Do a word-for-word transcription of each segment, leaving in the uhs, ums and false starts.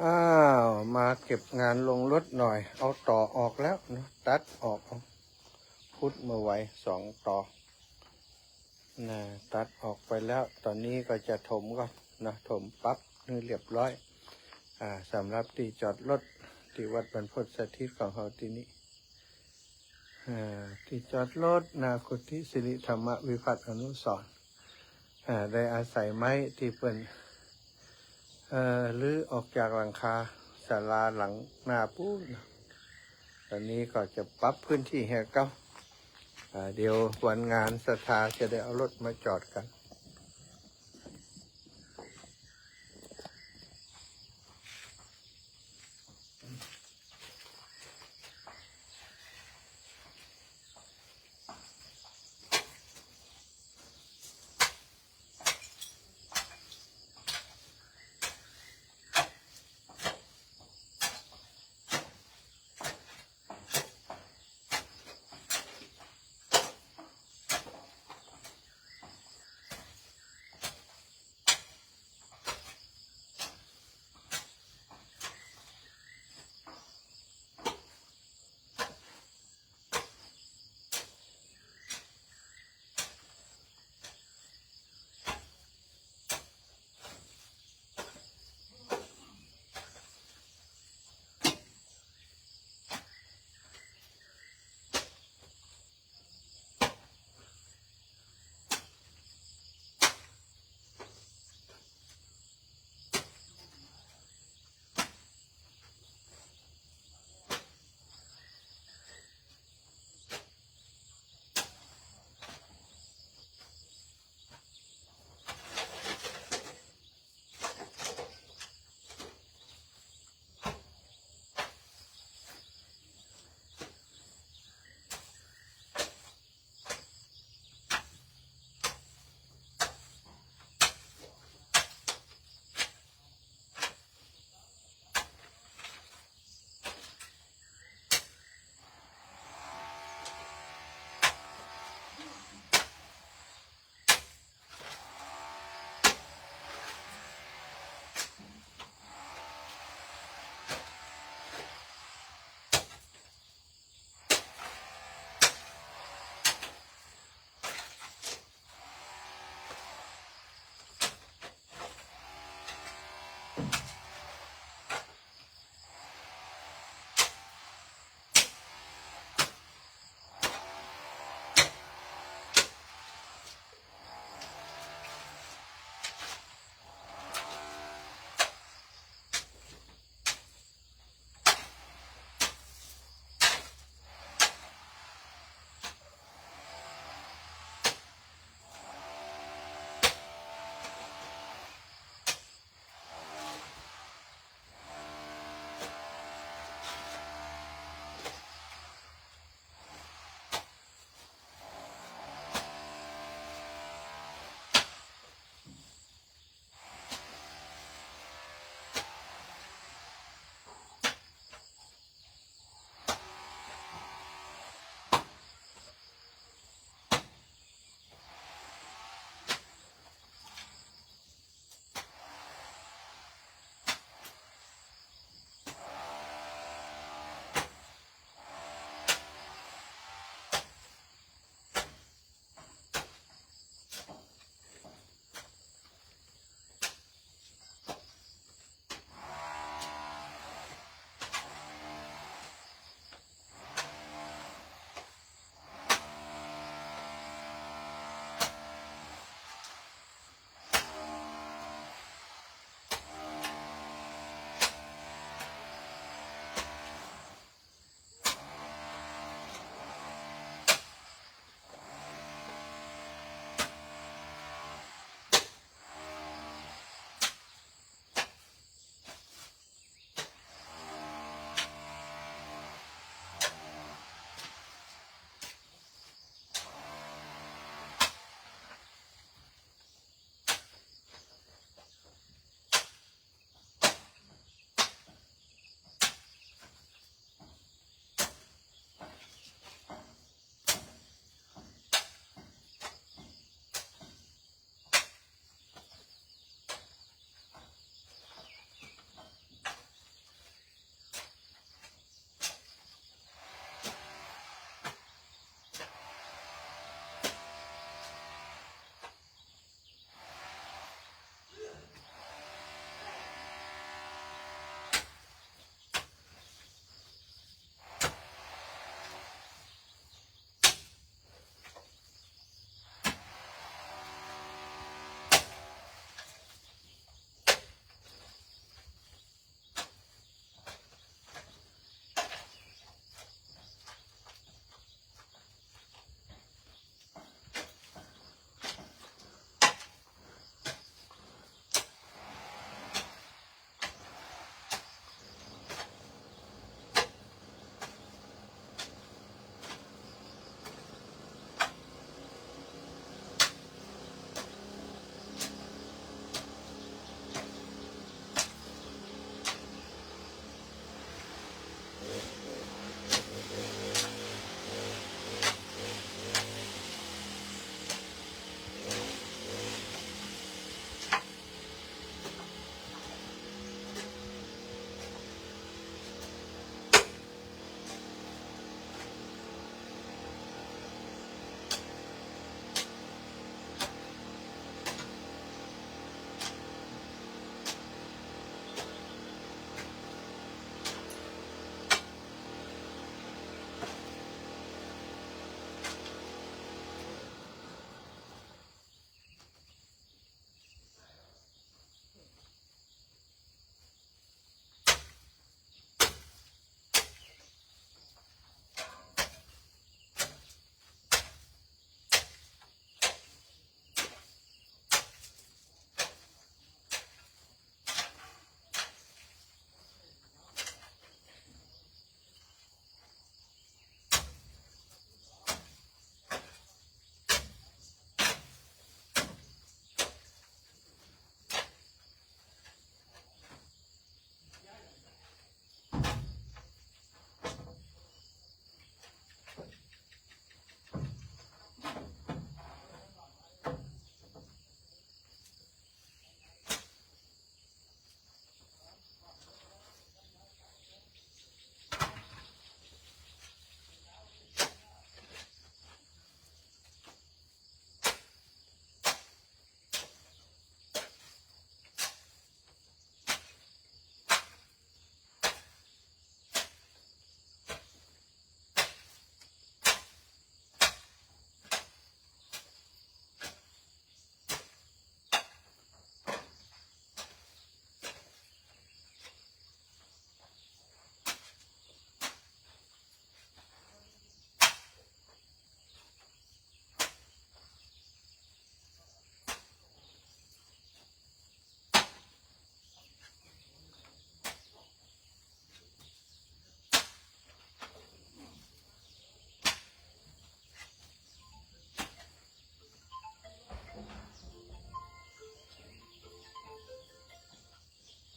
อ้าวมาเก็บงานลงรถหน่อย เอาตอออกแล้วเนาะ ตัดออก เอาพุดมาไว้สองตอ นะ ตัดออกไปแล้ว ต๋อนนี้ก็จะถมก่อนนะ ถมปรับหื้อเรียบร้อย อ่า สำหรับตี้จอดรถตี้วัดบรรพตสถิตของเฮาตี้นี้ อ่า ตี้จอดรถหน้ากุฏิสิริธรรมวิพัฒน์อนุสรณ์ อ่า ได้อาศัยไม้ตี้เปิ้น เอ่อ รื้อออกจากหลังคาศาลาหลังหน้าปู๊น ต๋อนนี้ก็จะปรับพื้นตี้หื้อเก๊า อ่า เดี๋ยววันงานศรัทธาจะได้เอารถมาจอดกั๋น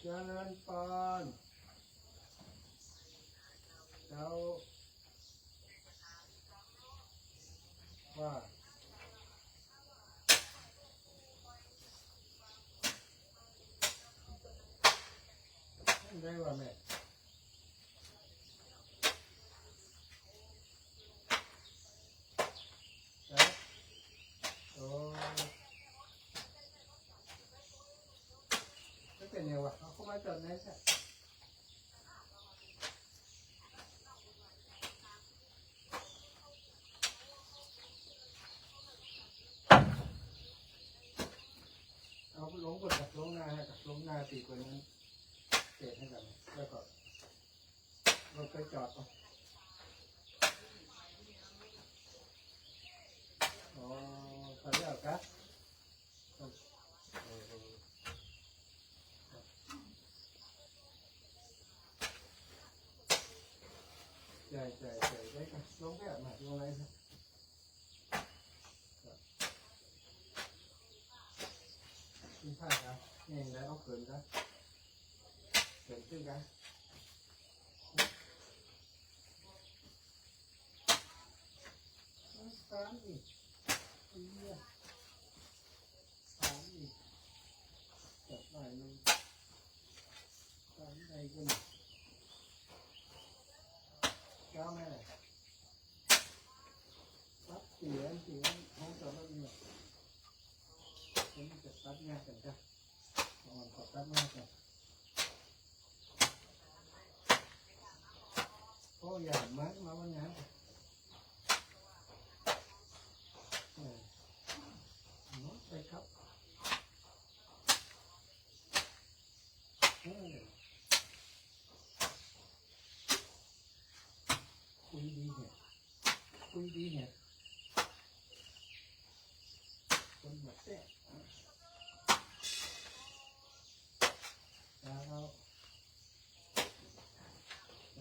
เจริญพร เจ้า ว่า ได้ว่าแม่ ครับ โอ้ บ่เป๋นหยังวะ เอาเข้ามาจอดในซะ เอาลงก่อนครับ ลงหน้าให้ครับ ลงหน้าตีกว่านั้น เศษให้กัน แล้วก็ รถไปจอดก่อน อ๋อ เขาเรียกครับ เออ เออ ใช่ ใช่ ใช่ ได้ครับ ลงไปอาบน้ำ ลงอะไรครับ กินข้าวครับ นี่แหละ เอาเขินครับ เขินขึ้นครับ สามอีก เอี้ย สามอีก จัดหน่อยหนึ่ง สามใดกัน เจ้าแม่ ตัดเสียง เสียงห้องจอดรถเนี่ย ผมจะตัดงานกันจ้ะ อ่อนขอตัดงานกัน โอ้ อย่ามา มาวันงาน เออ เนาะ ไปครับ เออ คุยดีเนี่ย คุยดีเนี่ย คนหมดแซ่บ แล้ว แล้ว เ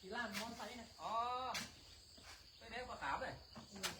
ขี่ล่ามมอไซค์น่ะ อ๋อ ไปเลี้ยงปลาขาวเลย อืม